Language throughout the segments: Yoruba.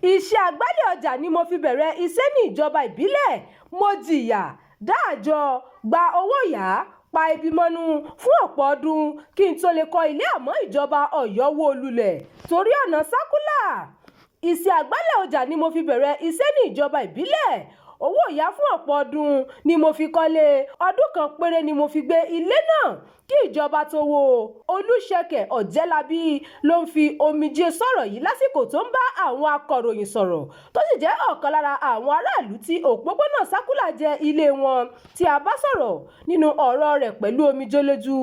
Iṣẹ́ agbálẹ̀ ọjà ni mo fi bẹ̀rẹ̀ iṣẹ́ ní ìjọba ìbílẹ̀. Mo jìyà, dá àjọ, gba owó yá, pa ebi mọ́nú fún ọ̀pọ̀ ọdún kí n tó lè kọ́ ilé, àmọ́ ìjọba Ọ̀yọ́ wó o lulẹ̀ torí ọ̀nà sákúlà. Iṣẹ́ agbálẹ̀ ọjà ni mo fi bẹ̀rẹ̀ iṣẹ́ ní ìjọba ìbílẹ̀. Owó ìyá fún ọ̀pọ̀ ọdún ni mo fi kọ́lé. Ọdún kan péré ni mo fi gbé ilé náà kí ìjọba tó wó o. Olùṣèkè Ọ̀jẹ́lábí ló ń fi omijé sọ̀rọ̀ yìí lásìkò tó ń bá àwọn akọ̀ròyìn sọ̀rọ̀, tó sì jẹ́ ọ̀kan lára àwọn aráàlú tí òpópónà sákúlà jẹ́ ilé wọn tí a bá sọ̀rọ̀. Nínú ọ̀rọ̀ rẹ̀ pẹ̀lú omijé lójú,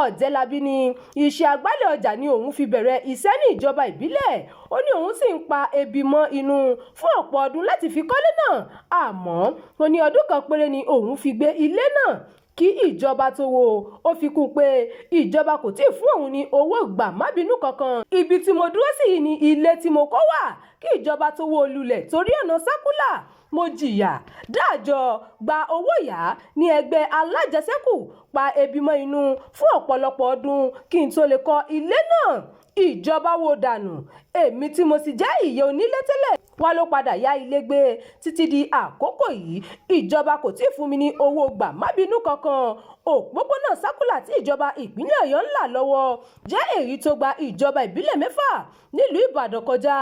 Ọ̀jẹ́lábí ní iṣẹ́ agbálẹ̀ ọjà ni òun fi bẹ̀rẹ̀ iṣẹ́ ní ìjọba ìbílẹ̀. Ó ní òun sì ń pa ebi mọ́ inú fún ọ̀pọ̀ ọdún láti fi kọ́lé náà, àmọ́ ó ní ọdún kan péré ni òun fi gbé ilé náà kí ìjọba tó wó o. Ó fi kún un pé ìjọba kò tí ì fún òun ní owó gbà má bínú kankan. Ibi tí mo dúró sí yìí ni ilé tí mo kọ́ wà kí ìjọba tó wó o lulẹ̀ torí ọ̀nà sákúlà. Mo jìyà, dáàjọ, gba owó yá ní ẹgbẹ́ alájẹsẹ́kù, pa ebi mọ́ inú fún ọ̀pọ̀lọpọ̀ ọdún kí n tó lè kọ́ ilé náà. Ìjọba wó dànù. Èmi tí mo sì jẹ́ ìyá onílé tẹ́lẹ̀ wá ló padà yá ilé gbé. Títí di àkókò yìí, ìjọba kò tí ì fún mi ní owó gbà má bínú kankan. Òpópónà sákúlà tí ìjọba ìpínlẹ̀ Ọ̀yọ́ ń là lọ́wọ́ jẹ́ èyí tó gba ìjọba ìbílẹ̀ mẹ́fà nílùú Ìbàdàn kọjá.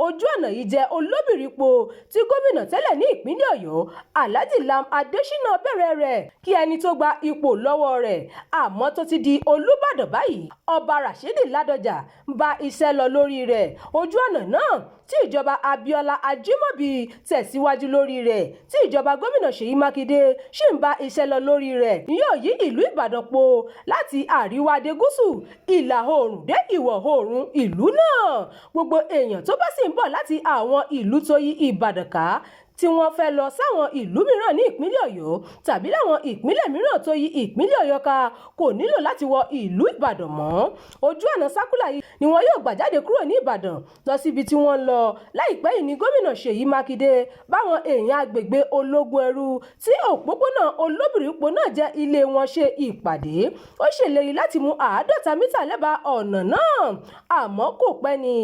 Ojú ọ̀nà yìí jẹ́ olóbìrípo tí gómìnà tẹ́lẹ̀ ní ìpínlẹ̀ Ọ̀yọ́, Alhaji Lam Adésínà, bẹ̀rẹ̀ rẹ̀ kí ẹni tó gba ipò lọ́wọ́ rẹ̀ àmọ́ tó ti di Olúbàdàn báyìí, Ọba Rashidi Ládọjà, ń bá iṣẹ́ lọ lórí rẹ̀. Ojú ọ̀nà náà tí ìjọba Abíọ́lá Ajímọ̀bí tẹ̀síwájú lórí rẹ̀, tí ìjọba gómìnà Ṣèyí Mákindé sì ń bá iṣẹ́ lọ lórí rẹ̀, yóò yí ìlú Ìbàdàn po láti àríwá dé gúúsù, ìlà oòrùn dé ìwọ̀ oòrùn ìlú náà. Gbogbo èèyàn tó bá sì ń bọ̀ láti àwọn ìlú tó yí Ìbàdàn ká tí wọ́n fẹ́ lọ sáwọn ìlú mìíràn ní ìpínlẹ̀ Ọ̀yọ́ tàbí láwọn ìpínlẹ̀ mìíràn tó yí ìpínlẹ̀ Ọ̀yọ́ ká kò nílò láti wọ ìlú Ìbàdàn mọ́. Ojú ọ̀nà sákúlà yìí ni wọn yóò gbà jáde kúrò ní Ìbàdàn lọ síbi tí wọ́n ń lọ. Láìpẹ́ yìí ní gómìnà Ṣèyí Mákindé báwọn èèyàn agbègbè Ológun Ẹrú tí òpópónà Olóbìrípo náà jẹ́ ilé wọn ṣe ìpàdé. Ó ṣèlérí láti mú 50 mítà lẹ́bàá ọ̀nà náà, àmọ́ kò pẹ́ ní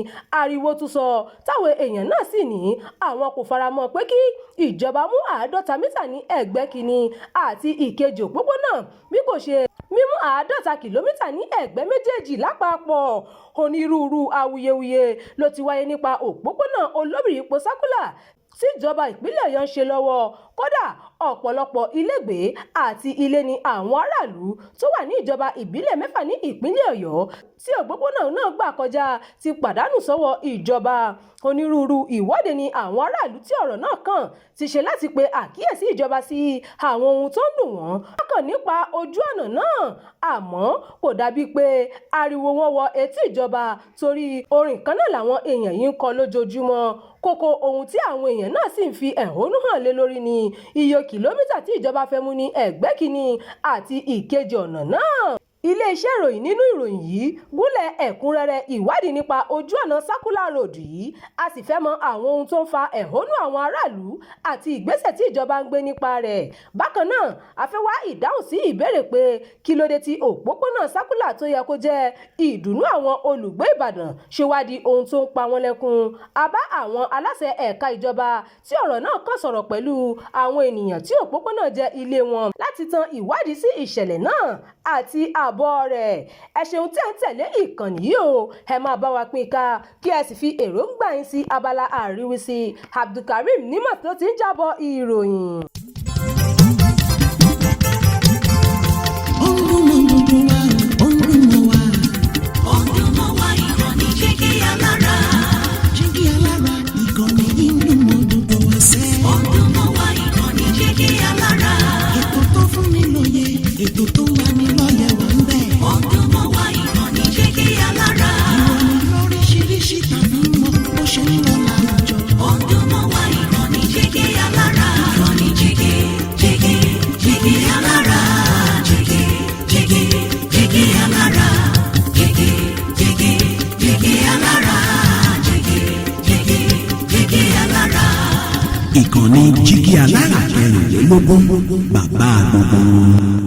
ariwo tún sọ táwọn èèyàn náà sì ní àwọn kò faramọ́ pé kí ìjọba mú 50 mítà ní ẹ̀gbẹ́ kínní àti ìkejì òpópónà bí kò ṣe mímú 50 kìlómítà ní ẹ̀gbẹ́ méjèèjì lápapọ̀. Onírúurú awuyewuye ló ti wáyé nípa òpópónà Olóbìrípo sákúlà tíjọba ìpínlẹ̀ Ọ̀yọ́ ń ṣe lọ́wọ́. Kódà, ọ̀pọ̀lọpọ̀ ilégbèé àti ilé ní àwọn aráàlú tó wà ní ìjọba ìbílẹ̀ mẹ́fà ní ìpínlẹ̀ Ọ̀yọ́ tí òpópónà náà gbà kọjá ti pàdánù sọ́wọ́ ìjọba. Onírúurú ìwọ́de ni àwọn aráàlú tí ọ̀rọ̀ náà kàn ti ṣe láti pe àkíyèsí ìjọba sí àwọn ohun tó ń dùn wọ́n lọ́kàn nípa ojú ọ̀nà náà, àmọ́ kò dàbíi pé ariwo wọn wọ etí ìjọba, torí orin kan náà làwọn èèyàn yìí ń kọ lójoojúmọ́. Kókó ohun tí àwọn èèyàn náà sì ń fi ẹ̀hónú hàn lé lórí ni iye kìlómítà tí ìjọba fẹ́ mú ní ẹ̀gbẹ́ kínní àti ìkejì ọ̀nà náà. Iléeṣẹ́ ìròyìn nínú ìròyìn yìí gúnlẹ̀ ẹ̀kúnrẹ́rẹ́ ìwádìí nípa ojú ọ̀nà circular road yìí. A sì fẹ́ mọ àwọn ohun tó ń fa ẹ̀hónú àwọn aráàlú àti ìgbésẹ̀ tí ìjọba ń gbé nípa rẹ̀. Bákan náà, a fẹ́ wá ìdáhùn sí ìbéèrè pé kí ló dé tí òpópónà circular tó yẹ kó jẹ́ ìdùnnú àwọn olùgbé Ìbàdàn ṣe wá di ohun tó ń pa wọ́n lẹ́kún. A bá àwọn aláṣẹ ẹ̀ka ìjọba tí ọ̀rọ̀ náà kàn sọ̀rọ̀ pẹ̀lú àwọn ènìyàn tí òpópónà jẹ́ ilé wọn láti tan ìwádìí sí ìṣẹ̀lẹ̀ náà àti àbọ̀ rẹ̀. Ẹ ṣeun tí ẹ ń tẹ̀lé ìkànnì yìí o. Ẹ máa bá wa pín ká, kí ẹ sì fi èròǹgbà yín sí abala àríwísí. Abdulkareem Nímọ̀ tó ti ń jábọ̀ ìròyìn. Ó ń dùn mọ́ gbogbo wa, ó ń dùn mọ́ wa. Ó ń dùn mọ́ wa, ìkànnì Jígí Alára. Jígí Alára, ìkànnì yìí ń dùn mọ́ gbogbo wa sẹ́. Ó ń dùn mọ́ wa, ìkànnì Jígí Alára. Ètò tó fún ni lóye, ètò tó ń lani lọ́yẹ̀ wà ń bẹ̀. Ó ń dùn mọ́ wa, ìkànnì Jígí Alára. Ìròyìn lóríṣiríṣi tàbí mọ bó ṣe ń lọ láwùjọ. Ó ń dùn mọ́ wa, ìkànnì Jígí Alára. Ìkànnì Jígí, Jígí, Jígí Alára. Jígí, Jígí, Jígí Alára. Jígí, Jígí, Jígí Alára. Jígí, Jígí, Jígí Alára. Ìkànnì Jígí Alára 24, bàbá gbogbo wọn.